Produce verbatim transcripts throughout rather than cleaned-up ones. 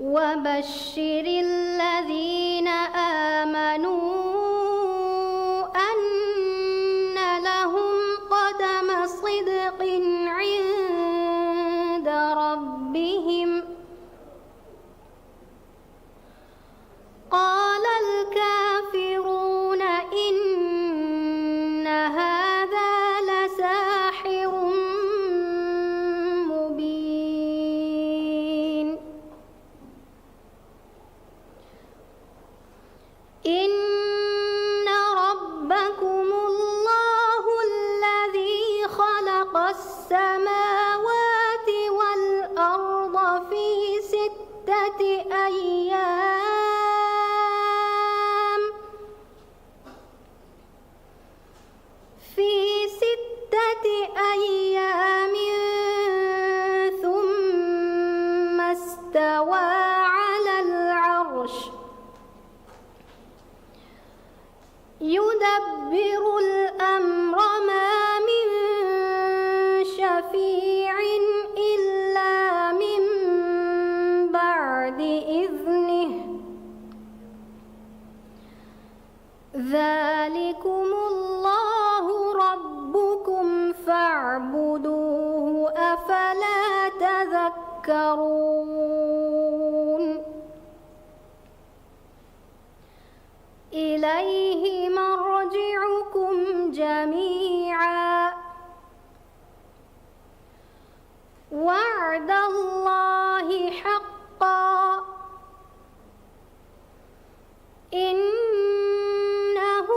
وبشر الذين آمنوا أن لهم قدم صدق عند ربهم. قال الكافرون إن هذا لساحر مبين. إن ربكم الله الذي خلق السماوات والأرض في ستة أيام، في ستة أيام ثم استوى على العرش يدبر الأمر ما من شفيع إلا من بعد إذنه ذلكم الله ربكم فاعبدوه أفلا تذكرون. إليه مرجعكم جميعا وعد الله حقا إنه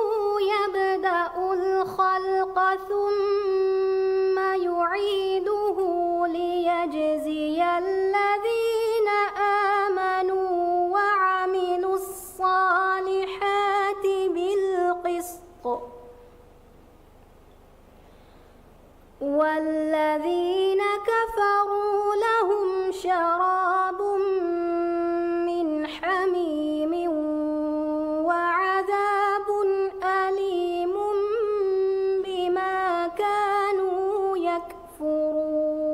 يبدأ الخلق ثم يعيده ليجزي الذين آمنوا وعملوا الصالحات بالقسط والذين كفروا لهم شراب من حميم وعذاب أليم بما كانوا يكفرون.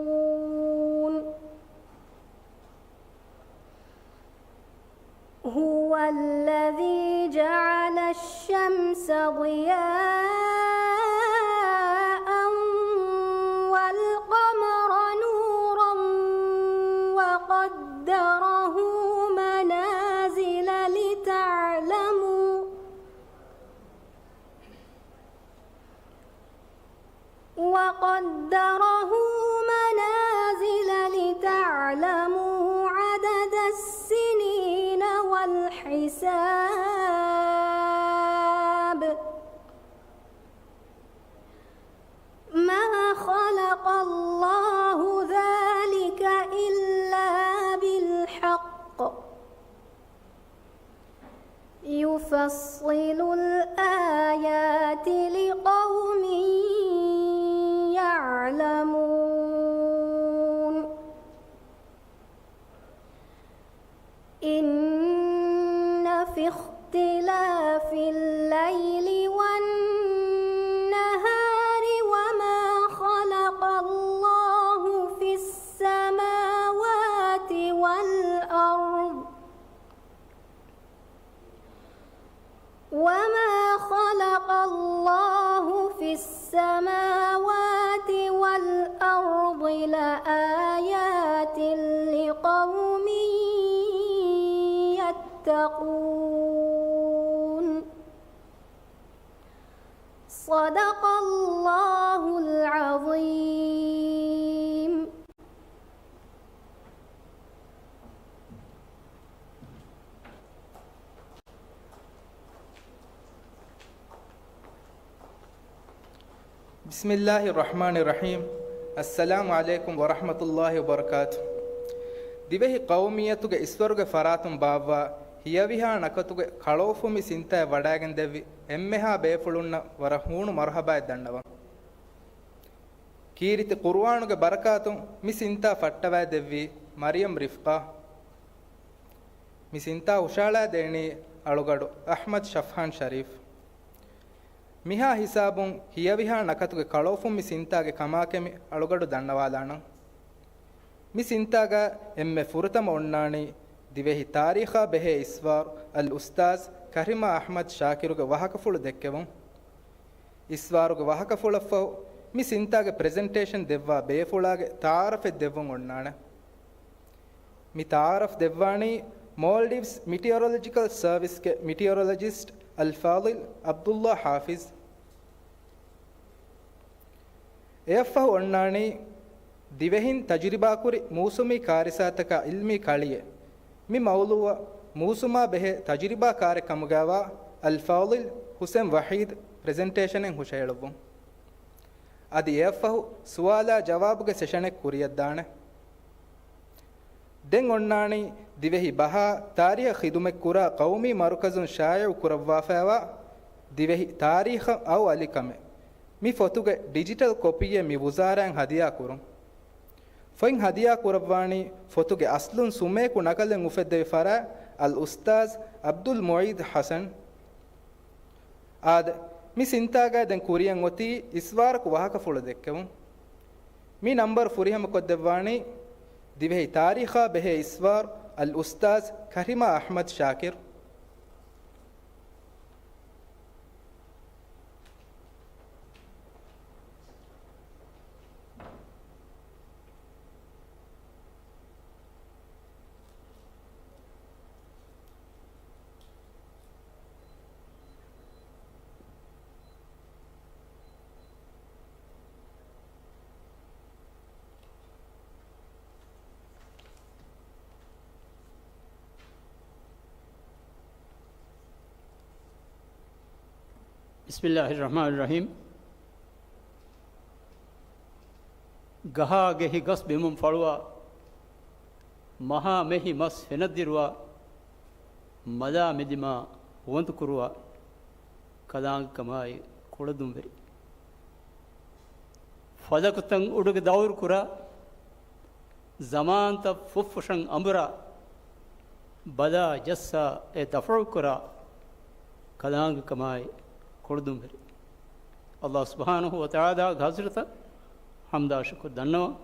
هو الذي جعل الشمس ضياء والقمر نورا وقدره منازل لتعلموا وقدره منازل لتعلموا عدد السنين والحساب ما خلق الله ذلك إلا بالحق يفصل الآيات لقوم يعلمون. إن في اختلاف الليل والنهار وما خلق الله في السماوات والأرض وما خلق الله في السماوات والأرض لآيات لقوم يتقون. صدق الله العظيم. بسم الله الرحمن الرحيم. السلام عليكم ورحمة الله وبركاته. ދިވެހި ޤައުމިއްޔަތުގެ އިސްވަރުގެ ފަރާތުން ބާއްވާ ހިޔަވިހާ ނަކަތުގެ ކަޅޯފު މި ސިންތާއެއް ވަޑައިގެން ދެއްވި އެންމެހާ ބޭފުޅުންނަށް ވަރަށް ހޫނު މަރުޙަބާއެއް ދަންނަވަން. ކީރިތި ޤުރުއާނުގެ ބަރަކާތުން މި ސިންތާ ފައްޓަވައިދެއްވީ މަރިޔަމް ރިފްޤާ. މި ސިންތާ ހުށައަޅާދޭނީ އަޅުގަޑު އަޙްމަދު ޝަފްހާން ޝަރީފް. މިހާ ހިސާބުން ހިޔަވިހާ ނަކަތުގެ ކަޅޯފުން މި ސިންތާގެ ކަމާކެމި އަޅުގަޑު ދަންނަވާލާނަން. މި ސިންތާގަ އެންމެ ފުރަތަމަ އޮންނާނީ ދިވެހި ތާރީޚާ ބެހޭ އިސްވާރު އަލް އުސްތާޒް ކަރިމާ އަޙްމަދު ޝާކިރުގެ ވާހަކަފުޅު ދެއްކެވުން. އިސްވާރުގެ ވާހަކަފުޅަށްފަހު މި ސިންތާގެ ޕްރެޒެންޓޭޝަން ދެއްވާ ބޭފުޅާގެ ތަޢާރަފެއް ދެއްވުން އޮންނާނެ. މި ތަޢާރަފް ދެއްވާނީ މޯލްޑިވްސް މިޓިއޮރޮލޮޖިކަލް ސަރވިސްގެ މިޓިއޮރޮލޮޖިސްޓް އަލް ފާޟިލް ޢަބްދުﷲ ޙާފިޒް. އެއަށްފަހު އޮންނާނީ ދިވެހިން ތަޖުރިބާކުރި މޫސުމީ ކާރިސާތަކާ ޢިލްމީ ކަޅިއެއް. މި މައުޟޫޢަށް މޫސުމާ ބެހޭ ތަޖުރިބާ ކާރެއް ކަމުގައިވާ އަލް ފާޟިލް ޙުސެން ވަޙީދު ޕްރެޒެންޓޭޝަނެއް ހުށަހެޅުއްވުން. އަދި އެއަށްފަހު ސުވާލާ ޖަވާބުގެ ސެޝަނެއް ކުރިއަށްދާނެ. ދެން އޮންނާނީ ދިވެހި ބަހާ ތާރީޚަށް ޚިދުމަތްކުރާ ޤައުމީ މަރުކަޒުން ޝާއިޢު ކުރައްވާފައިވާ ދިވެހި ތާރީޚަށް އައު އަލިކަމެއް. މި ފޮތުގެ ޑިޖިޓަލް ކޮޕީއެއް މި ވުޒާރާއިން ހަދިޔާ ކުރުން. ފޮތް ހަދިޔާ ކުރައްވާނީ ފޮތުގެ އަސްލުން ސުމޭކު ނަޤަލެއް އުފެއްދެވި ފަރާތް އަލް އުސްތާޒް ޢަބްދުލް މުޢީދު ޙަސަން. އާދެ، މި ސިންތާގައި ދެން ކުރިއަށް އޮތީ އިސްވާރަކު ވާހަކަފުޅު ދެއްކެވުން. މި ނަންބަރު ފުރިހަމަކޮށްދެއްވާނީ ދިވެހި ތާރީޚާ ބެހޭ އިސްވާރު އަލް އުސްތާޒް ކަރިމާ އަޙްމަދު ޝާކިރު. بسم الله الرحمن الرحيم. ގަހާ ގެހި ގަސް ބިމުން ފަޅުވާ، މަހާ މެހި މަސް ފެނަށްދިރުވާ، މަލާ މިދިމާ ހުވަނދު ކުރުވާ، ކަލާނގެކަމާއި ކުޅަދުންވެރި. ފަލަކުތައް އުޑުގެ ދައުރު ކުރާ، ޒަމާންތައް ފުށްފުށަން އަނބުރާ، ބަލާ ޖައްސާ އެ ދަފުޢު ކުރާ، ކަލާނގެކަމާއި ކުޅަދުންވެރި. އަﷲ ސުބްޙާނަހޫ ވަތަޢާލާގެ ޙަޟްރަތަށް ޙަމްދާ ޝުކުރު ދަންނަވަން.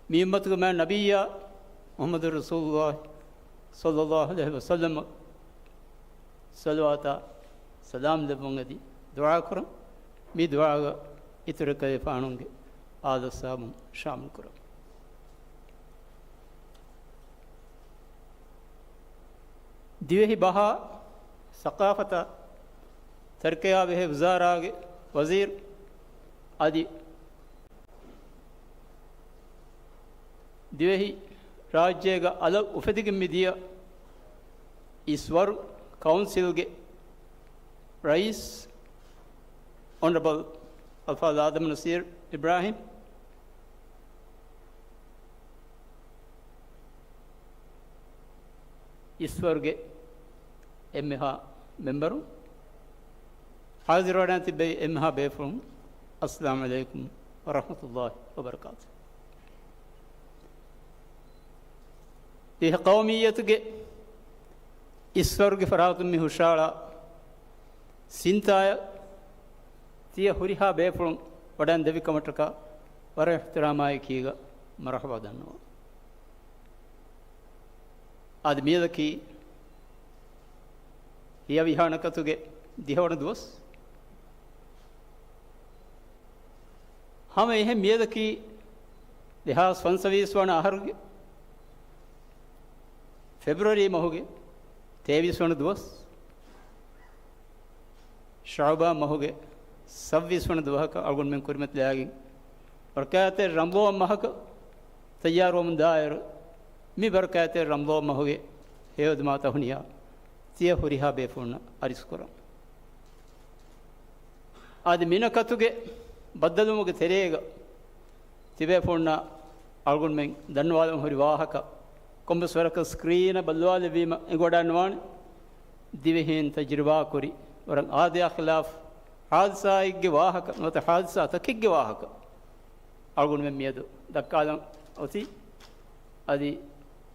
މި އުއްމަތުގެ މާތް ނަބިއްޔާ މުޙައްމަދު ރަސޫލުﷲ ޞައްލަﷲ ޢަލައިހި ވަސައްލަމަށް ޞަލަވާތާ ސަލާމް ލެއްވުން އެދި ދުޢާ ކުރަން. މި ދުޢާގަ އިތުރު ކަލޭފާނުންގެ އާދަސާބުން ޝާމިލް ކުރަން. ދިވެހި ބަހާ، ސަޤާފަތާ ތަރިކަޔާ ބެހޭ ވުޒާރާގެ ވަޒީރު އަދި ދިވެހި ރާއްޖޭގަ އަލަށް އުފެދިގެން މިދިޔަ އިސްވަރު ކައުންސިލްގެ ރައީސް އޮނަރަބަލް އަލްފާޟިލް އާދަމް ނަޞީރު އިބްރާހިމް، އިސްވަރުގެ އެންމެހާ މެމްބަރުން، ޙާޟިރުވެވަޑައި ތިއްބެވި އެންމެހާ ބޭފުޅުން، އައްސަލާމު ޢަލައިކުމް ވަރަޙްމަތުﷲ ވަބަރަކާތު. ދިވެހި ޤައުމިއްޔަތުގެ އިސްވަރުގެ ފަރާތުން މި ހުށައަޅާ ސިންތާއަށް ތިޔަ ހުރިހާ ބޭފުޅުން ވަޑައިން ދެއްވި ކަމަށްޓަކާ ވަރަށް އިޙްތިރާމާއެކީގަ މަރުޙަބާ ދަންނަވަން. އަދި މިއަދަކީ ހިޔަވިހާ ނަކަތުގެ ދިހަވަނަ ދުވަސް. ހަމަ އެހެން މިއަދަކީ ދެހާސް ފަންސަވީސް ވަނަ އަހަރުގެ ފެބްރުއަރީ މަހުގެ ތޭވީސް ވަނަ ދުވަސް، ޝަޢުބާން މަހުގެ ސައްވީސް ވަނަ ދުވަހަކަށް އަޅުގަނޑުމެން ކުރިމަތިލާގެން، ބަރަކާތްތެރި ރަމަޟާން މަހަކަށް ތައްޔާރުވަމުން ދާއިރު، މި ބަރަކާތްތެރި ރަމަޟާން މަހުގެ ހެޔޮދިމާ ތަހުނިޔާ ތިޔަ ހުރިހާ ބޭފުޅުންނަށް އަރިސްކުރަން. އަދި މިނަކަތުގެ ބައްދަލުވުމުގެ ތެރޭގަ ތިބޭފުޅުންނަށް އަޅުގަނޑުމެން ދަންނަވާލަން ހުރި ވާހަކަ، ކޮންމެސް ވަރަކަށް ސްކްރީނަށް ބައްލަވާލެއްވީމަ އެނގިވަޑައިނުވާނެ. ދިވެހިން ތަޖުރިބާކުރި ވަރަށް އާދަޔާ ޚިލާފް ޙާދިސާއެއްގެ ވާހަކަ ނުވަތަ ޙާދިސާ ތަކެއްގެ ވާހަކަ އަޅުގަނޑުމެން މިއަދު ދައްކާލަން އޮތީ. އަދި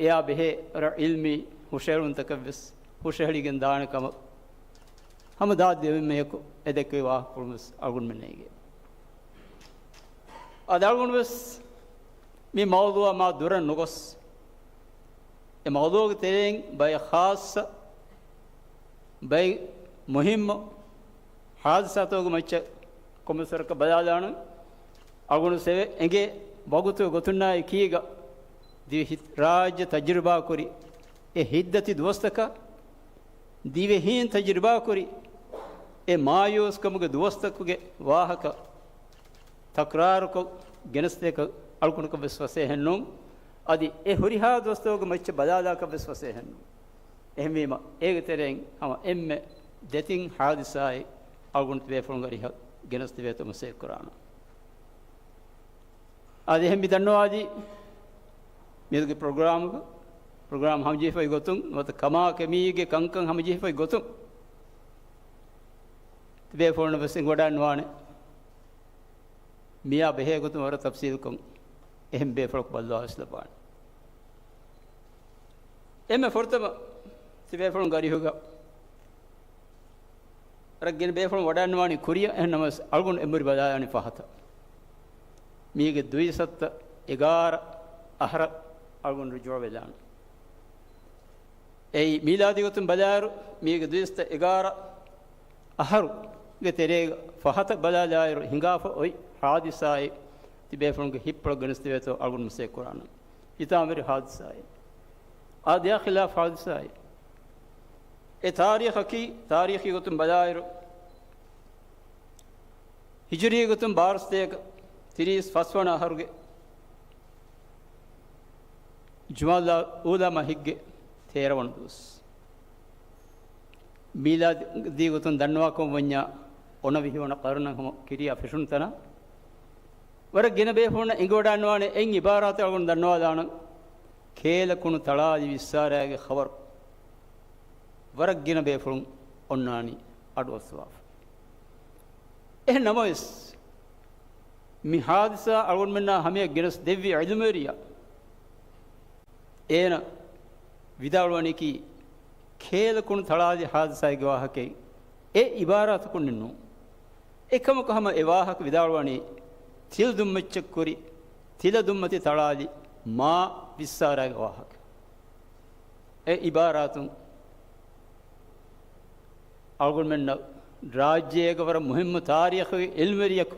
އެޔާ ބެހޭ ވަރަށް ޢިލްމީ ހުށަހެޅުންތަކެއްވެސް ހުށަހެޅިގެން ދާނެ ކަމަށް ހަމަ ދާދިޔަމެންމެޔަކު އެ ދެއްކެވި ވާހަކަފުޅުން ވެސް އަޅުގަނޑުމެން ނޭނގޭ. އަދި އަޅުގަނޑު ވެސް މި މައުޟޫޢަށް މާ ދުރަށް ނުގޮސް، އެ މައުޟޫގެ ތެރެއިން ބައެއް ޚާއްޞަ، ބައެއް މުހިއްމު ހާދިސާތަކުގެ މައްޗަށް ކޮންމެސް ވަރަކަށް ބަލާލާނަން. އަޅުގަނޑު އެނގޭ ވަގުތު ގޮތުންނާއި ކީގަ ދިވެހި ރާއްޖެ ތަޖުރިބާކުރި އެ ހިތްދަތި ދުވަސްތަކަށް، ދިވެހީން ތަޖުރިބާކުރި އެ މާޔޫސްކަމުގެ ދުވަސްތަކުގެ ވާހަކަ ތަކްރާރުކޮށް ގެނެސްދޭކަށް އަޅުގަނޑަކަށް ވެސް ފަސޭހައެއް ނޫން. އަދި އެ ހުރިހާ ދުވަސްތަކުގެ މައްޗަށް ބަލާލާކަށް ވެސް ފަސޭހައެއް ނޫން. އެހެންވީމަ، އޭގެ ތެރެއިން ހަމަ އެންމެ ދެތިން ހާދިސާއެއް އަޅުގަނޑު ބޭފުޅުންގެ އަރިހަށް ގެނެސްދެވޭތޯ މަސައްކަތްކުރާނަން. އަދި އެހެން މި ދަންނަވާލީ، މިއަދުގެ ޕްރޮގްރާމުގަ، ޕްރޮގްރާމް ހަމަޖެހިފައި ގޮތުން، ނުވަތަ ކަމާ ކަމީގެ ކަންކަން ހަމަޖެހިފައި ގޮތުން، ތިބޭފުޅުން ވެސް އެނގިވަޑައިންވާނެ. މިއާ ބެހޭ ގޮތުން ވަރަށް ތަފްސީލުކޮށް އެހެން ބޭފުޅަކު ބައްލަވާވެސް ލައްވާނެ. އެންމެ ފުރަތަމަ ތިބޭފުޅުންގެ އަރިހުގަ ވަރަށް ގިނަ ބޭފުޅުން ވަޑައިންވާނީ ކުރިއަށް، އެހެން ނަމަވެސް އަޅުގަނޑު އެނބުރި ބަލާލާނީ ފަހަތަށް. މީގެ ދުއިސައްތަ އެގާރަ އަހަރަށް އަޅުގަނޑު ރުޖޫޢަވެލާނެ. އެއީ މީލާދީ ގޮތުން ބަލާއިރު، މީގެ ދުއިސައްތަ އެގާރަ އަހަރުގެ ތެރޭގަ ފަހަތަށް ބަލާލާއިރު ހިނގާފަ އޮތް ހާދިސާއެއް ތިބޭފުޅުންގެ ހިތްޕުޅަށް ގެނެސްދެވޭތޯ އަޅުގަނޑު މަސައްކަތްކުރާނަން. ހިތާމަވެރި ހާދިސާއެއް. އާދަޔާ ޚިލާފް ހާދިސާއެއް. އެ ތާރީޚަކީ، ތާރީޚީ ގޮތުން ބަލާއިރު، ހިޖުރީ ގޮތުން ބާރަ ސަތޭކަ ތިރީސް ފަސްވަނަ އަހަރުގެ ޖުމާދަލް އޫލާ މަހެއްގެ ތޭރަ ވަނަ ދުވަސް. މީލާދީ ގޮތުން ދަންނަވާކަމަށް ވަންޏާ އޮނަ ވިހި ވަނަ ޤަރުނަށް ހަމަ ކިރިޔާ ފެށުނު ތަނަށް. ވަރަށް ގިނަ ބޭފުޅުންނަށް އެނގިވަޑައިންވާނެ އެއް އިބާރާތެއް އަޅުގަނޑު ދަންނަވާލާނަން. ކޭލަ ކުނު ތަޅާލި ވިއްސާރައިގެ ޚަބަރު ވަރަށް ގިނަ ބޭފުޅުން އޮންނާނީ އަޑުއައްސަވާފަ. އެހެން ނަމަވެސް، މި ހާދިސާ އަޅުގަނޑުމެންނާ ހަމަޔަށް ގެނެސް ދެއްވި ޢިލްމުވެރިޔާ އޭނަ ވިދާޅުވަނީކީ، ކޭލަ ކުނު ތަޅާލި ހާދިސާގެ ވާހަކައެއް އެ އިބާރާތަކުންނެއް ނޫން. އެކަމަކު ހަމަ އެ ވާހަކަ ވިދާޅުވަނީ ތިލަ ދުންމައްޗަށް ކުރި، ތިލަ ދުންމަތި ތަޅާލި މާ ވިއްސާރައިގެ ވާހަކަ. އެ އިބާރާތުން އަޅުގަނޑުމެންނަށް ރާއްޖޭގަ ވަރަށް މުހިއްމު ތާރީޚީ ޢިލްމުވެރިޔަކު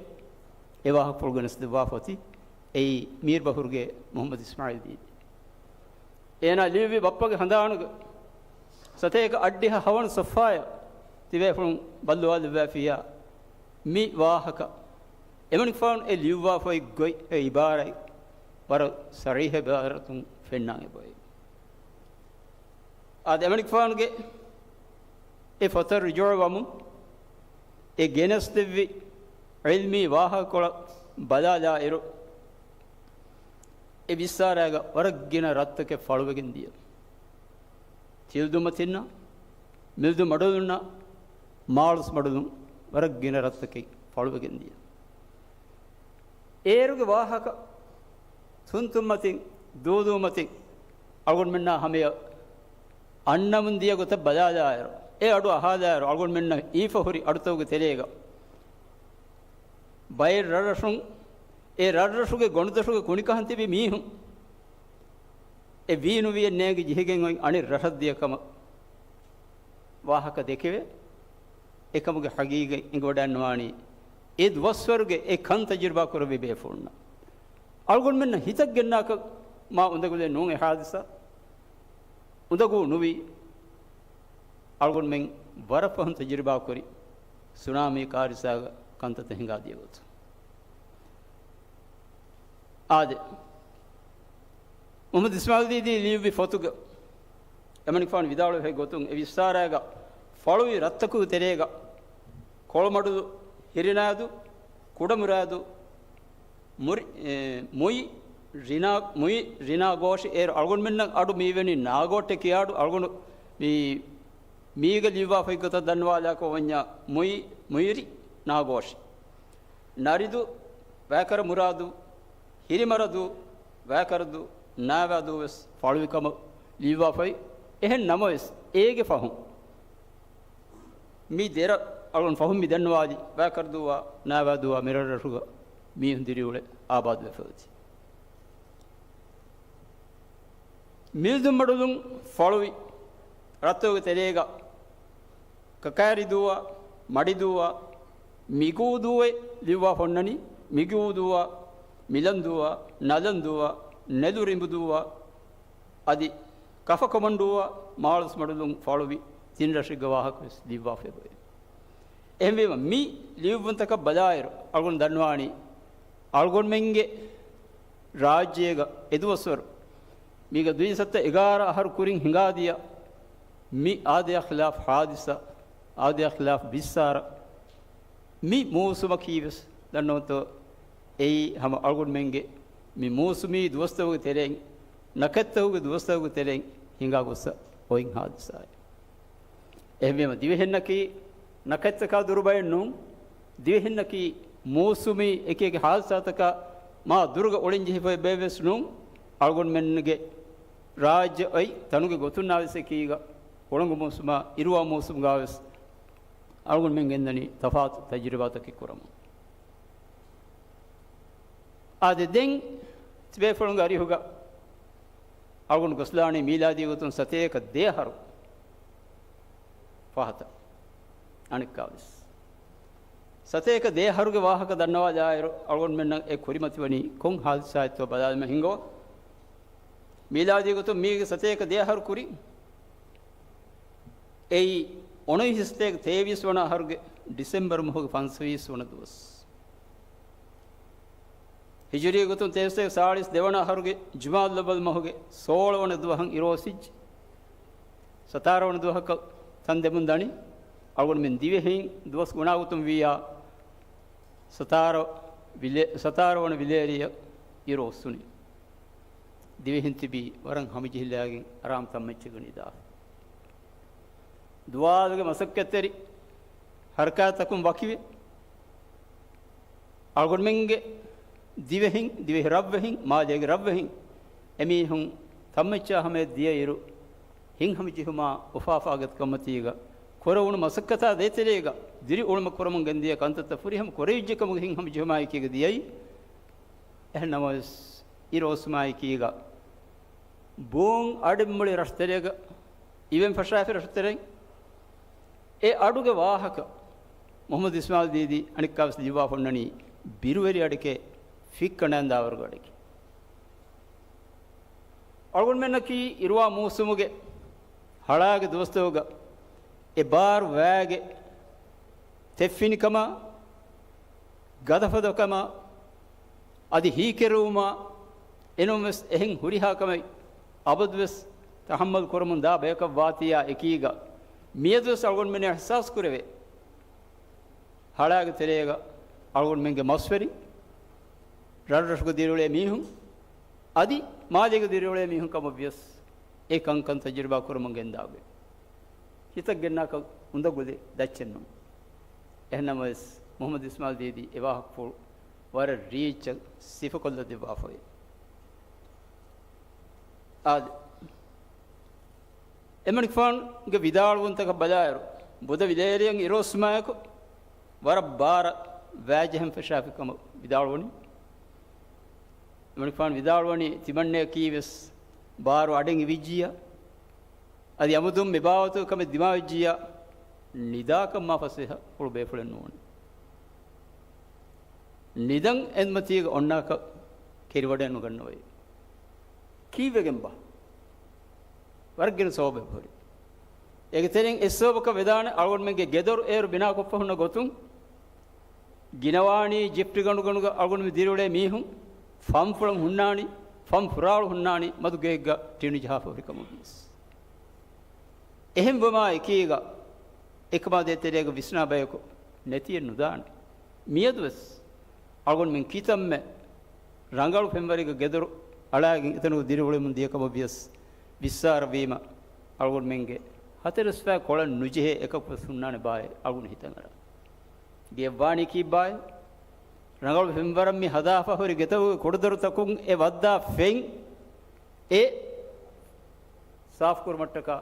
އެ ވާހަކަފުޅު ގެނެސް ދެއްވާފަ އޮތީ، އެއީ މީރުބަހުރުގެ މުޙައްމަދު އިސްމާޢީލް ދީދީ. އޭނާ ލިޔުއްވި ބައްޕަގެ ހަނދާނުގަ ސަތޭކަ އަށްޑިހަ ހަވަނަ ޞަފްޙާއަށް ތިބޭފުޅުން ބައްލަވާލެއްވާފިއްޔާ، މި ވާހަކަ އެމަނިކުފާނު އެ ލިޔުއްވާފައި ގޮތް އެ އިބާރާތް ވަރަށް ޞަރީޙު އިބާރާތުން ފެންނާނެ އެބައޮތް. އާދެ، އެމަނިކުފާނުގެ އެ ފޮތަށް ރުޖޫޢަވަމުން، އެ ގެނެސްދެއްވި ޢިލްމީ ވާހަކަކޮޅަށް ބަލާލާއިރު، އެ ވިއްސާރައިގަ ވަރަށް ގިނަ ރަށްތަކެއް ފަޅުވެގެން ދިޔަ. ތިލަ ދުންމަތިންނާ، މިލިދު މަޑުލުންނާ، މާޅޮސް މަޑުލުން ވަރަށް ގިނަ ރަށްތަކެއް ފަޅުވެގެން ދިޔަ. އޭރުގެ ވާހަކަ ތުންތުންމަތިން، ދޫދޫމަތިން އަޅުގަނޑުމެންނާ ހަމަޔަށް އަންނަމުން ދިޔަ ގޮތަށް ބަލާލާއިރު، އެ އަޑު އަހާލާއިރު، އަޅުގަނޑުމެންނަށް ހީފަ ހުރި އަޑުތަކުގެ ތެރޭގަ ބައެއް ރަށްރަށުން، އެ ރަށްރަށުގެ ގޮނޑުދޮށުގެ ކުނިކަހަން ތިބި މީހުން އެ ވީނުވިއެއް ނޭނގި ޖެހިގެން އޮތް އަނެއް ރަށަށް ދިޔަ ކަމަށް ވާހަކަ ދެކެވޭ. އެކަމުގެ ޙަޤީޤަތް އެނގިވަޑައިންވާނީ އެ ދުވަސްވަރުގެ އެ ކަން ތަޖުރިބާ ކުރެއްވި ބޭފުޅުންނަށް. އަޅުގަނޑުމެންނަށް ހިތަށް ގެންނާކަށް މާ އުނދަގުލެއް ނޫން އެ ހާދިސާ. އުނދަގޫ ނުވީ، އަޅުގަނޑުމެން ވަރަށް ފަހުން ތަޖުރިބާ ކުރި ސުނާމީ ކާރިސާގެ ކަންތައްތައް ހިނގާދިޔަ ގޮތުން. އާދެ، މުޙައްމަދު އިސްމާޢީލް ދީދީ ލިޔުއްވި ފޮތުގަ އެމަނިކުފާނު ވިދާޅުވި ގޮތުން، އެ ވިއްސާރައިގަ ފަޅުވި ރަށްތަކުގެ ތެރޭގަ ކޮޅުމަޑުލު، ހިރިނާދު، ކުޑަމުރާދު، މުރި-، އެ، މުއި ރިނާ-، މުއި ރިނާގޯޝި އޭރު އަޅުގަނޑުމެންނަށް އަޑު މީވެނީ ނާގޯޓެ ކިޔާ އަޑު. އަޅުގަނޑު މި-، މީގަ ލިޔުއްވާފައި ގޮތަށް ދަންނަވާލާކަށް ވަންޏާ މުއި-، މުއިރި ނާގޯޝި. ނަރިދު، ވައިކަރަ މުރާދު، ހިރިމަރަދު، ވައިކަރަދު، ނާވާދު ވެސް ފަޅުވި ކަމަށް ލިޔުއްވާފައި. އެހެން ނަމަވެސް، އޭގެ ފަހުން މި ދެރަށް އަޅުގަނޑު ފަހުން މި ދަންނަވާލި ވައިކަރަދޫއާ ނާވާދޫއާ މިރަށްރަށުގަ މީހުން ދިރިއުޅެ އާބާދުވެފަ އޮތީ. މިލްދުންމަޑުލުން ފަޅުވި ރަށްތަކުގެ ތެރޭގަ ކަކާރިދޫއާ، މަޑިދޫއާ، މިގޫދޫއޭ ލިޔުއްވާފަ އޮންނަނީ. މިގޫދޫއާ، މިލަންދޫއާ، ނަލަންދޫއާ، ނެލުރިނބުދޫއާ، އަދި ކަފަކޮމަންޑޫއާ، މާޅޮސްމަޑުލުން ފަޅުވި ތިން ރަށެއްގެ ވާހަކަ ވެސް ލިޔުއްވާފައި އޮތް. އެހެންވީމަ، މި ލިޔުއްވުންތަކަށް ބަލާއިރު، އަޅުގަނޑު ދަންނަވާނީ، އަޅުގަނޑުމެންގެ ރާއްޖޭގަ އެދުވަސްވަރު، މީގަ ދުއިސައްތަ އެގާރަ އަހަރު ކުރިން ހިނގާދިޔަ މި އާދަޔާ ޚިލާފް ޙާދިސާ، އާދަޔާ ޚިލާފް ބިއްސާރަ، މި މޫސުމަކީ ވެސް ދަންނަވަންތޯ، އެއީ ހަމަ އަޅުގަނޑުމެންގެ މި މޫސުމީ ދުވަސްތަކުގެ ތެރެއިން، ނަކަތްތަކުގެ ދުވަސްތަކުގެ ތެރެއިން ހިނގާ ގޮއްސަ އޮތް ޙާދިސާއެއް. އެހެންވީމަ، ދިވެހިންނަކީ ނަކަތްތަކާ ދުރު ބައެއް ނޫން. ދިވެހިންނަކީ މޫސުމީ އެކިއެކި ޙާދިސާތަކާ މާ ދުރުގަ އޮޅިންޖެހިފައި ބައެއް ވެސް ނޫން. އަޅުގަނޑުމެންގެ ރާއްޖެ އޮތް ތަނުގެ ގޮތުންނާ ވެސް އެކީގަ، ހުޅަނގު މޫސުމާ އިރުވާ މޫސުމުގާ ވެސް އަޅުގަނޑުމެން ގެންދަނީ ތަފާތު ތަޖުރިބާތަކެއް ކުރަމުން. އާދެ، ދެން ތިބޭފުޅުންގެ އަރިހުގަ އަޅުގަނޑު ގޮސްލާނީ މީލާދީ ގޮތުން ސަތޭކަ ދެ އަހަރު ފަހަތަށް. އަނެއްކާވެސް ސަތޭކަ ދެ އަހަރުގެ ވާހަކަ ދަންނަވާލާއިރު، އަޅުގަނޑުމެންނަށް އެ ކުރިމަތިވަނީ ކޮން ޙާދިސާއެއްތޯ ބަލާލަމާ ހިނގާ. މީލާދީ ގޮތުން މީގެ ސަތޭކަ ދެ އަހަރު ކުރި، އެއީ އޮނަވިހި ސަތޭކަ ތޭވީސް ވަނަ އަހަރުގެ ޑިސެމްބަރު މަހުގެ ފަންސަވީސް ވަނަ ދުވަސް. ހިޖުރީ ގޮތުން ތޭވީސް ސާޅީސް ދެވަނަ އަހަރުގެ ޖުމާދުލްއައްވަލް މަހުގެ ސޯޅަ ވަނަ ދުވަހަށް އިރުއޮއްސިއްޖެ. ސަތާރަ ވަނަ ދުވަހަކަށް ތަން ދެމުން ދަނީ. އަޅުގަނޑުމެން ދިވެހިން ދުވަސް ގުނާގޮތުން ވިއްޔާ ސަތާރަ ވިލޭ-، ސަތާރަ ވަނަ ވިލޭރިއަށް އިރު އޮއްސުނީ. ދިވެހިން ތިބީ ވަރަށް ހަމަޖެހިލާގެން އަރާމް ތަންމައްޗަކަށް ނިދާފަ. ދުވާލުގެ މަސައްކަތްތެރި ހަރަކާތްތަކުން ވަކިވެ، އަޅުގަނޑުމެންގެ ދިވެހިން، ދިވެހި ރަށްވެހިން، މާލޭގެ ރަށްވެހިން، އެމީހުން ތަންމައްޗާ ހަމަޔަށް ދިޔައިރު، ހިތްހަމަޖެހުމާ އުފާ ފާގަތިކަންމަތީގަ ކުރެވުނު މަސައްކަތާ ދޭތެރޭގަ ދިރިއުޅުމަށް ކުރަމުން ގެންދިޔަ ކަންތައްތައް ފުރިހަމަ ކުރެވިއްޖެކަމުގެ ހިތްހަމަޖެހުމާއެކީގަ ދިޔައީ. އެހެންނަމަވެސް، އިރު އޮއްސުމާއެކީގަ ބޯން އަޑެއް މުޅި ރަށުތެރޭގަ އިވެން ފަށާފި ރަށުތެރެއިން. އެ އަޑުގެ ވާހަކަ މުޙައްމަދު އިސްމާޢީލް ދީދީ އަނެއްކާވެސް ލިޔުއްވާފަ އޮންނަނީ ބިރުވެރި އަޑެކޭ، ފިއްކަނޑައަނދާވަރުގެ އަޑެކޭ. އަޅުގަނޑުމެންނަކީ އިރުވާ މޫސުމުގެ ހަޅާގެ ދުވަސްތަކުގަ އެ ބާރު ވައިގެ ތެއްފިނިކަމާ، ގަދަފަދަކަމާ، އަދި ހީކެރުވުމާ، އެނޫންވެސް އެހެން ހުރިހާ ކަމެއް އަބަދުވެސް ތަޙައްމަލް ކުރަމުން ދާ ބަޔަކަށް ވާތީއާ އެކީގަ، މިއަދުވެސް އަޅުގަނޑުމެން އިޙްސާސް ކުރެވޭ. ހަޅާގެ ތެރޭގަ އަޅުގަނޑުމެންގެ މަސްވެރިން، ރަށްރަށުގަ ދިރިއުޅޭ މީހުން، އަދި މާލޭގަ ދިރިއުޅޭ މީހުން ކަމަށްވިޔަސް، އެ ކަންކަން ތަޖުރިބާ ކުރަމުން ގެންދާގޮތް ހިތަށް ގެންނާކަށް އުނދަގުލެއް ދައްޗެއް ނޫން. އެހެންނަމަވެސް، މުޙައްމަދު އިސްމާޢީލް ދީދީ އެ ވާހަކަފުޅު ވަރަށް ރީއްޗަށް ސިފަކޮށްލަ ދެއްވާފައި. އާދެ، އެމަނިކުފާނުގެ ވިދާޅުވުންތަކަށް ބަލާއިރު، ބުދަ ވިލޭރިއަށް އިރުއޮއްސުމާއެކު ވަރަށް ބާރަށް ވައިޖެހެން ފަށާފި ކަމަށް ވިދާޅުވަނީ. އެމަނިކުފާނު ވިދާޅުވަނީ، ތިމަންނަޔަކީ ވެސް ބާރު އަޑެއް އިވިއްޖިއްޔާ، އަދި އަމުދުން މި ބާވަތުގެ ކަމެއް ދިމާވެއްޖިއްޔާ، ނިދާކަށް މާ ފަސޭހަ ހުޅު ބޭފުޅެއް ނޫން. ނިދަން އެންމަތީގަ އޮންނާކަށް ކެރިވަޑައެއް ނުގަންނަވައި. ކީއްވެގެންބާ؟ ވަރަށް ގިނަ ސަބަބެއް ހުރި. އޭގެ ތެރެއިން އެއް ސަބަބަކަށް ވެދާނެ، އަޅުގަނޑުމެންގެ ގެދޮރު އޭރު ބިނާކޮށްފަ ހުންނަ ގޮތުން، ގިނަވާނީ ޖިފްޓް ގަނޑުގަނޑުގަ އަޅުގަނޑުމެން ދިރިއުޅޭ މީހުން، ފަންފުޅަން ހުންނާނީ، ފަން ފުރާޅު ހުންނާނީ، މަދު ގެއެއްގަ ޓިނު ޖަހާފަ ހުރި ކަމަށްވިޔަސް. އެހެންވުމާ އެކީގަ، އެކަމާ ދޭތެރޭގަ ވިސްނާ ބަޔަކު ނެތިއެއް ނުދާނެ. މިއަދުވެސް އަޅުގަނޑުމެން ކިތަންމެ ރަނގަޅު ފެންވަރެއްގަ ގެދޮރު އަޅާގެން އެތަނުގަ ދިރިއުޅެމުން ދިޔަ ކަމަށްވިޔަސް ވިއްސާރަ ވީމަ، އަޅުގަނޑުމެންގެ ހަތަރު އިސްފައި ކޮޅަށް ނުޖެހޭ އެކަކުވެސް ހުންނާނެ ބާއޭ އަޅުގަނޑު ހިތަށް އަރާ. ގެއަށް ވާނީ ކީއްބާއޭ؟ ރަނގަޅު ފެންވަރަށް މި ހަދާފަ ހުރި ގެތަކުގެ ކުޑަދޮރުތަކުން އެ ވައްދާ ފެން އެ ސާފުކުރުމަށްޓަކާ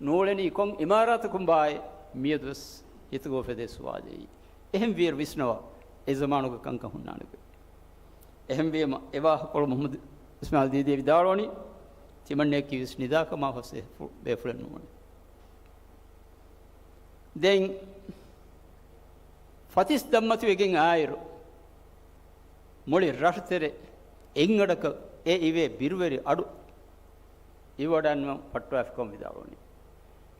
ނޫޅެނީ ކޮން އިމާރާތަކުން ބާއޭ؟ މިއަދުވެސް ހިތުގަ އުފެދޭ ސުވާލެއް. އެހެން ވިއިރު ވިސްނަވާ، އެ ޒަމާނުގަ ކަންކަން ހުންނާނެ ގޮތް. އެހެންވީމަ، އެ ވާހަކަފުޅު މުޙައްމަދު އިސްމާޢީލް ދީދީ ވިދާޅުވަނީ، ތިމަންނަޔަކީވެސް ނިދާކަމާ ފަސޭހަ ފު-، ބޭފުޅެއް ނޫނޭ. ދެން ފަތިސް ދަށްމަތިވެގެން އާއިރު، މުޅި ރަށުތެރެ އެއްއަޑަކަށް އެ އިވޭ ބިރުވެރި އަޑު އިވަޑަން ފައްޓާފިކަމަށް ވިދާޅުވަނީ.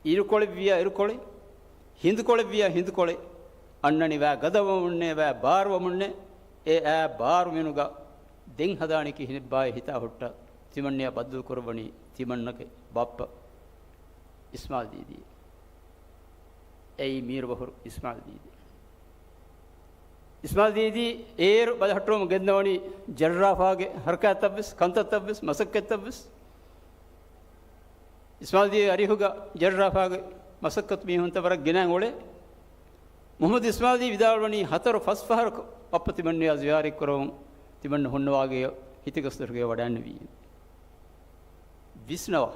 އިރުކޮޅެއްވިޔާ އިރުކޮޅެއް، ހިނދުކޮޅެއްވިޔާ ހިނދުކޮޅެއް، އަންނަނިވާ ގަދަވަމުންނޭ، ވާ ބާރުވަމުންނޭ، އެ އާ ބާރު މިނުގަ ދެން ހަދާނީ ކިހިނެއްބާއޭ ހިތާ ހުއްޓާ، ތިމަންނިޔާ ބައްދަލުކުރައްވަނީ ތިމަންނަގެ ބައްޕަ އިސްމާލް ދީދީ. އެއީ މީރުބަހުރު އިސްމާލް ދީދީ. އިސްމާލް ދީދީ އޭރު ބަލަހައްޓަވަމުން ގެންދަވަނީ ޖައްރާފާގެ ހަރަކާތްތައްވެސް، ކަންތައްތައްވެސް، މަސައްކަތްތައްވެސް. އިސްމާލް ދީދީ އަރިހުގަ ޖައްރާފާގެ މަސައްކަތު މީހުންތައް ވަރަށް ގިނައިން އުޅޭ. މުޙައްމަދު އިސްމާލް ދީދީ ވިދާޅުވަނީ ހަތަރު ފަސް ފަހަރަކު ބައްޕަ ތިމަންނިޔާ ޒިޔާރަތް ކުރަމުން ތިމަންނަ ހުންނަވާގެޔަށް ހިތިގަސްދޮށުގެ ވަޑައިންނެވި. ވިސްނަވާ.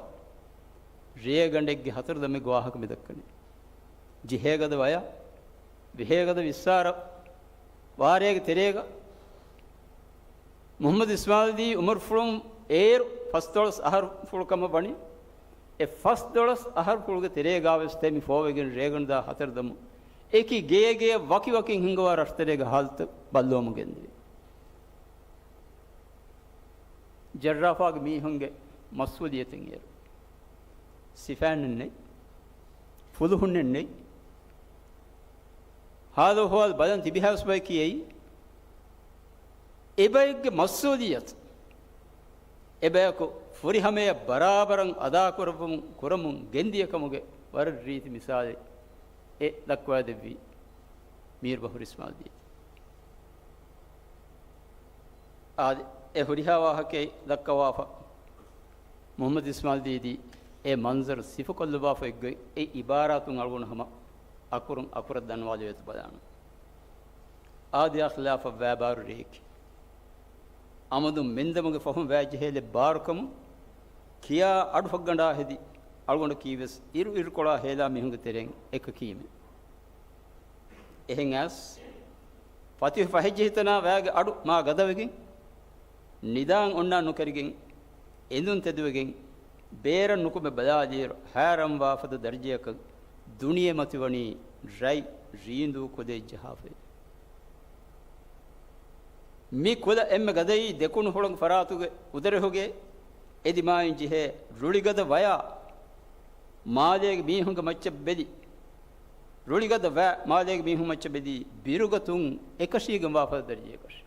ރޭގަނޑެއްގެ ހަތަރު ދަމެއްގެ ވާހަކަ މި ދައްކަނީ. ޖެހޭގަދަ ވަޔަށް، ވެހޭގަދަ ވިއްސާރަ ވާރޭގެ ތެރޭގަ، މުޙައްމަދު އިސްމާލް ދީދީ އުމުރުފުޅުން އޭރު ފަސްދޮޅަސް އަހަރުފުޅު ކަމަށް ވަނީ. އެ ފަސްދޮޅަސް އަހަރުފުޅުގެ ތެރޭގާވެސް ތެމި ފޯވެގެން ރޭގަނޑުދާ ހަތަރު ދަމު އެކި ގެޔަށް ގެޔަށް ވަކިވަކިން ހިންގަވާ ރަށުތެރޭގެ ހާލަތު ބައްލަވަމުން ގެންދެވި. ޖައްރާފާގެ މީހުންގެ މަސްއޫލިއްޔަތެއް އޭރު. ސިފައިންނެއް ނެތް. ފުލުހުންނެއް ނެތް. ހާލު އަހުވާލު ބަލަން ތިބިހާސް ބަޔަކީ އެއީ. އެބައެއްގެ މަސްއޫލިއްޔަތު އެބަޔަކު ފުރިހަމަޔަށް ބަރާބަރަށް އަދާކުރައްވަމުން ކުރަމުން ގެންދިޔަ ކަމުގެ ވަރަށް ރީތި މިސާލެއް އެ ދައްކަވައިދެއްވީ މީރުބަހުރު އިސްމާލް ދީދީ. އާދެ، އެ ހުރިހާ ވާހަކައެއް ދައްކަވާފަ، މުޙައްމަދު އިސްމާލް ދީދީ އެ މަންޒަރު ސިފަކޮށްލައްވާފައި އޮތްގޮތް އެ އިބާރާތުން އަޅުގަނޑު ހަމަ އަކުރުން އަކުރަށް ދަންވާލެވޭތޯ ބަލާނަން. އާދަޔާ ޚިލާފަށް ވައިބާރު ރެއެކޭ. އަމަދު މެންދަމުގެ ފަހުން ވައިޖެހޭލެއް ބާރުކަމުން ކިޔާ އަޑު ފައްގަނޑާ ހެދި އަޅުގަނޑަކީވެސް އިރު އިރުކޮޅާ ހޭލާ މީހުންގެ ތެރެއިން އެކަކީމެ. އެހެން އައިސް، ފަތިހު ފަހެއްޖެހިތަނާ ވައިގެ އަޑު މާ ގަދަވެގެން، ނިދާން އޮންނާން ނުކެރިގެން، އެނދުން ތެދުވެގެން، ބޭރަށް ނުކުމެ ބަލާލިއިރު، ހައިރާންވާ ފަދަ ދަރަޖަޔަކަށް ދުނިޔެ މަތިވަނީ ރަތް ރީނދޫ ކުލައެއް ޖަހާފައި. މި ކުލަ އެންމެ ގަދައީ ދެކުނު ހުޅަނގު ފަރާތުގެ އުދަރެހުގެ އެދިމާއިން ޖެހޭ ރުޅިގަދަ ވަޔާ، މާލޭގެ މީހުންގެ މައްޗަށް ބެލި، ރުޅިގަދަ ވައި މާލޭގެ މީހުން މައްޗަށް ބެލި، ބިރުގަތުން އެކަށީގެން ވާފަ ދަރަޖަޔަކަށް.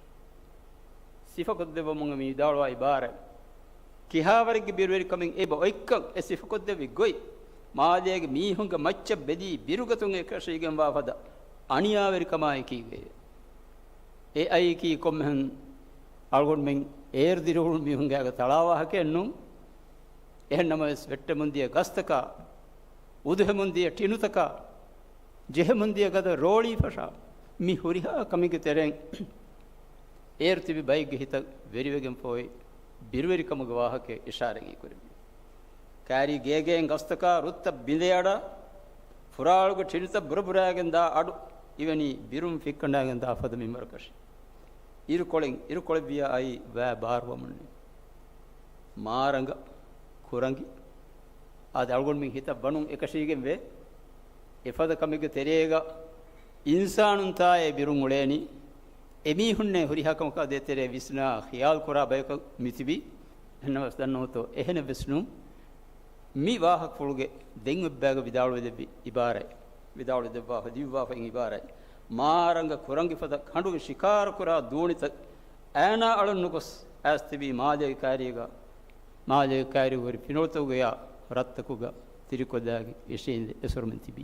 ސިފަކޮށްދެއްވަމުން މި ވިދާޅުވާ އިބާރާތް، ކިހާވަރެއްގެ ބިރުވެރިކަމެއް އެބަ އޮތްކަން އެ ސިފަކޮށްދެއްވި ގޮތް، މާލޭގެ މީހުންގެ މައްޗަށް ބެލި، ބިރުގަތުން އެކަށީގެން ވާ ފަދަ އަނިޔާވެރިކަމާއެކީގައޭ. އެ އައީކީ ކޮންމެހެން އަޅުގަނޑުމެން އޭރު ދިރިއުޅުނު މީހުންގެ އަގަ ތަޅާ ވާހަކައެއް ނޫން. އެހެން ނަމަވެސް، ވެއްޓެމުން ދިޔަ ގަސްތަކާ، އުދުހެމުން ދިޔަ ޓިނުތަކާ، ޖެހެމުން ދިޔަ ގަދަ ރޯޅީ ފަށާ، މި ހުރިހާ ކަމެއްގެ ތެރެއިން އޭރު ތިބި ބައެއްގެ ހިތަށް ވެރިވެގެންފަ އޮތް ބިރުވެރިކަމުގެ ވާހަކައެއް އިޝާރަތް ކުރެއްވި. ކާރީ ގޭގެއިން ގަސްތަކާ ރުއްތައް ބިނދެ އަޑާ، ފުރާޅުގެ ޓިނުތައް ބުރަބުރާގެން ދާ އަޑު އިވެނީ ބިރުން ފިއްކަނޑާގެން ދާ ފަދަ މިންވަރަކަށް. އިރުކޮޅެއް އިރުކޮޅެއްވިޔާ އައީ ވައި ބާރުވަމުންނޭ. މާރަނގަ، ކުރަނގި، އާދެ އަޅުގަނޑުމެން ހިތަށް ވަނުން އެކަށީގެންވޭ. އެފަދަ ކަމެއްގެ ތެރޭގަ އިންސާނުންތާއޭ ބިރުން އުޅޭނީ. އެމީހުންނޭ ހުރިހާ ކަމަކާ ދޭތެރޭ ވިސްނާ ޚިޔާލު ކުރާ ބަޔަކަށް މިތިބީ. އެހެންނަމަވެސް ދަންނަވަތޯ، އެހެނެއްވެސް ނޫން. މި ވާހަކަފުޅުގެ ދެން އެއްބައިގަ ވިދާޅުވެލެއްވި އިބާރާތް، ވިދާޅުވެދެއްވާފަ، ލިޔުއްވާފައި އިން އިބާރާތް، މާރަނގަ ކުރަނގިފަދަ ކަނޑުން ޝިކާރަކުރާ ދޫނިތައް އައިނާ އަޅަން ނުގޮސް އައިސް ތިބީ މާލޭގެ ކާރީގަ، މާލޭގެ ކާރީގެ ހުރި ފިނޮޅުތަކުގެޔާ ރަށްތަކުގަ ތިރިކޮށްލާގެން އިށީނދެ އެސޮރުމެން ތިބީ.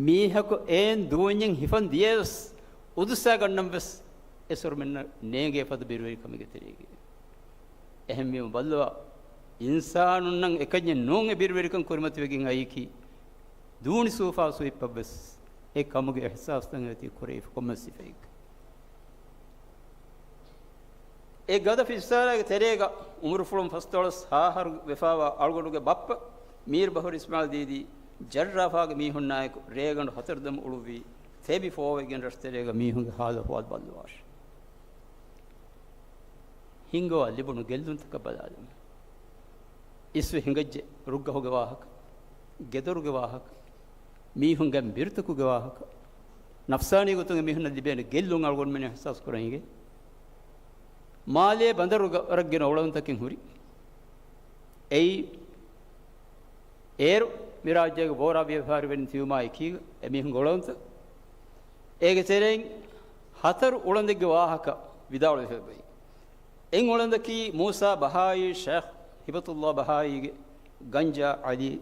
މީހަކު އެއިން ދޫންޏެއް ހިފަން ދިޔަވެސް، އުދުއްސާގަންނަން ވެސް އެސޮރުމެންނަށް ނޭނގޭ ފަދަ ބިރުވެރިކަމެއްގެ ތެރޭގަ. އެހެންވީމަ ބައްލަވާ، އިންސާނުންނަށް އެކަންޏެއް ނޫން އެ ބިރުވެރިކަން ކުރިމަތިވެގެން އައީކީ، ދޫނި ސޫފާ ސުއިއްޕަށްވެސް އެ ކަމުގެ އިޙްސާސްތައް އެތި ކުރެވިފަ ކޮންމެ ސިފައެއްގަ. އެ ގަދަ ފިއްސާރާގެ ތެރޭގަ އުމުރުފުޅުން ފަސްދޮޅަސް ހާހަރު ވެފާވާ އަޅުގަނޑުގެ ބައްޕަ މީރު ބަހުރު އިސްމާއިލް ދީދީ ޖައްރާފާގެ މީހުންނާއެކު ރޭގަނޑު ހަތަރު ދަމު އުޅުއްވީ ތެބި ފޯވެގެން ރަށުތެރޭގަ މީހުންގެ ހާލު އަހުވާލު ބައްލަވާށޭ. ހިންގަވާ ލިބުނު ގެއްލުންތަކަށް ބަލާލަމު. އިސްވެ ހިނގައްޖެ ރުއްގަހުގެ ވާހަކަ، ގެދޮރުގެ ވާހަކަ، މީހުންގެ ބިރުތަކުގެ ވާހަކަ، ނަފްސާނީ ގޮތުން މީހުންނަށް ލިބޭނެ ގެއްލުން އަޅުގަނޑުމެން އިޙްސާސް ކުރަން އިނގޭ. މާލޭ ބަނދަރުގަ ވަރަށް ގިނަ އުޅަނދުތަކެއް ހުރި. އެއީ، އޭރު މި ރާއްޖޭގެ ބޯރާ ވިޔަފާރިވެރިން ތިބުމާ އެކީގަ އެމީހުންގެ އުޅަނދުތައް. އޭގެ ތެރެއިން ހަތަރު އުޅަނދެއްގެ ވާހަކަ ވިދާޅުވެފައި. އެއް އުޅަނދަކީ މޫސާ ބަހާއީ ޝޭޚް ހިބަތުﷲ ބަހާއީގެ ގަންޖާ ޢަލީ